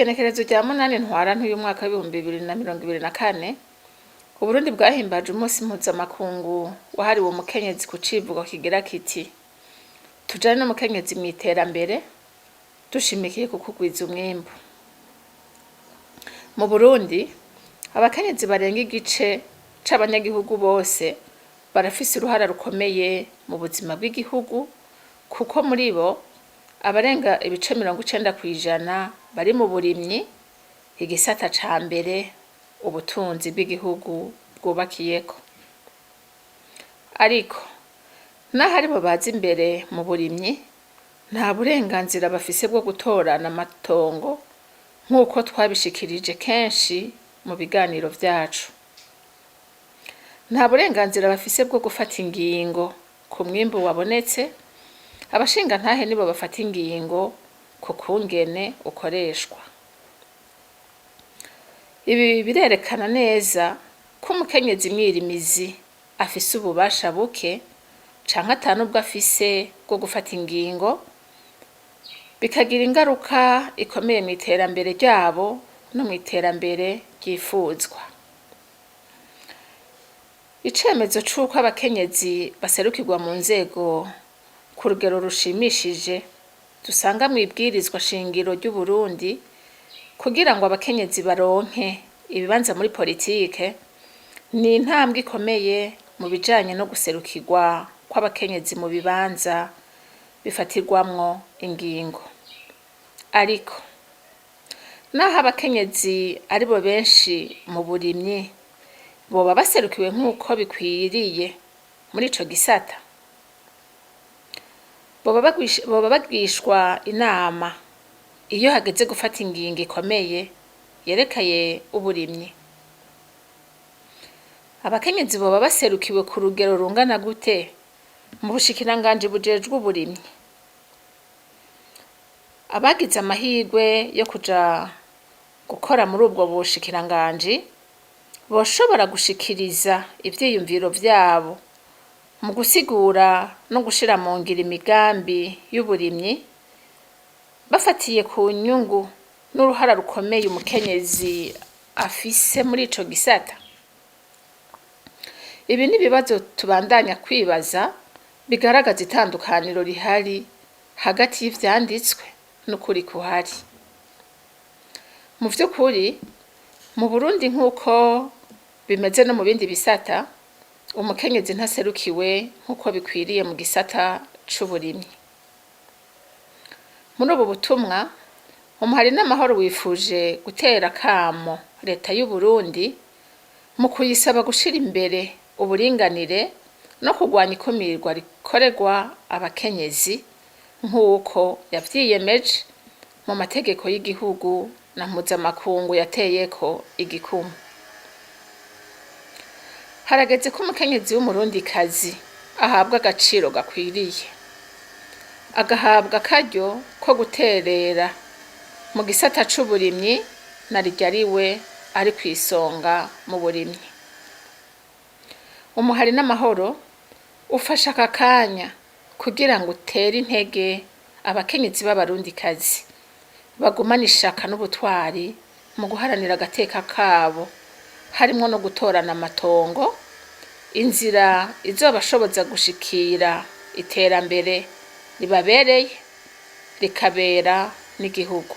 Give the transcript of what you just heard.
Kw'igenekerezo rya 8 Ntwarante uyu mwaka w'2024, Uburundi bwahimbaje umunsi mpuzamakungu wahariwe umukenyezi ku civugo kigira kiti: "Tujane n'umukenyezi mw'iterambere dushimikiye ku kugwiza umwimbu." Mu Burundi, abakenyezi barenga igice c'abanyagihugu bose barafise uruhara rukomeye mu buzima bw'igihugu, kuko muri bo abarenga ibice 90% bari mu burimyi, igisata ca mbere ubutunzi bw'igihugu bwubakiyeko. Ariko naho aribo baza imbere mu burimyi, nta burenganzira bafise bwo gutorana amatongo, nk'uko twabishikirije kenshi mu biganiro vyacu. Nta burenganzira bafise bwo gufata ingingo ku mwimbu wabonetse, abashingantahe nibo bafata ingingo ku kungene ukoreshwa. Ibi birerekana neza ko umukenyezi mwirimizi afise ububasha buke canke ata nubwo afise bwo gufata ingingo, bikagira ingaruka ikomeye mw'iterambere ryabo no mw'iterambere ryifuzwa. Icemezo c'uko abakenyezi baserukirwa mu nzego ku rugero rushimishije dusanga mw'ibwirizwa shingiro ry'Uburundi, kugira ngo abakenyezi baronke ibibanza muri politike, ni intambwe ikomeye mu bijanye no guserukirwa kw'abakenyezi mu bibanza bifatirwamwo ingingo. Ariko naho abakenyezi aribo benshi mu burimyi, boba baserukiwe nk'uko bikwiriye muri ico gisata? Boba bagishwa inama iyo hageze gufata ingingo ikomeye yerekeye uburimyi? Abakenyezi boba baserukiwe ku rugero rungana gute mu bushikiranganji bujejwe uburimyi? Abagize amahirwe yo kuja gukora muri ubwo bushikiranganji boshobora gushikiriza ivyiyumviro vyabo mu gusigura no gushira mu ngiro imigambi y'uburimyi, bafatiye ku nyungu n'uruhara rukomeye umukenyezi afise muri ico gisata? Ibi ni ibibazo tubandanya kwibaza, bigaragaza itandukaniro rihari hagati y'ivyanditswe n'ukuri kuhari. Mu vy'ukuri, mu Burundi, nk'uko bimeze no mu bindi bisata, umukenyezi ntaserukiwe nk'uko bikwiriye mu gisata c'uburimyi. Muri ubu butumwa, Umuhari n'Amahoro wifuje gutera akamo leta y'Uburundi mu kuyisaba gushira imbere uburinganire no kurwanya ikumirwa rikorerwa abakenyezi, nk'uko yavyiyemeje mu mategeko y'igihugu na mpuzamakungu yateyeko igikumu. Harageze ko umukenyezi w'Umurundikazi ahabwa agaciro gakwiriye, agahabwa akaryo ko guterera mu gisata c'uburimyi, na rirya ariwe ari kw'isonga mu burimyi. Umuhari n'Amahoro ufashe aka kanya kugira ngo utere intege abakenyezi b'Abarundikazi bagumane ishaka n'ubutwari mu guharanira agateka kabo, harimwo no gutorana amatongo, inzira izobashoboza gushikira iterambere ribabereye rikabera n'igihugu.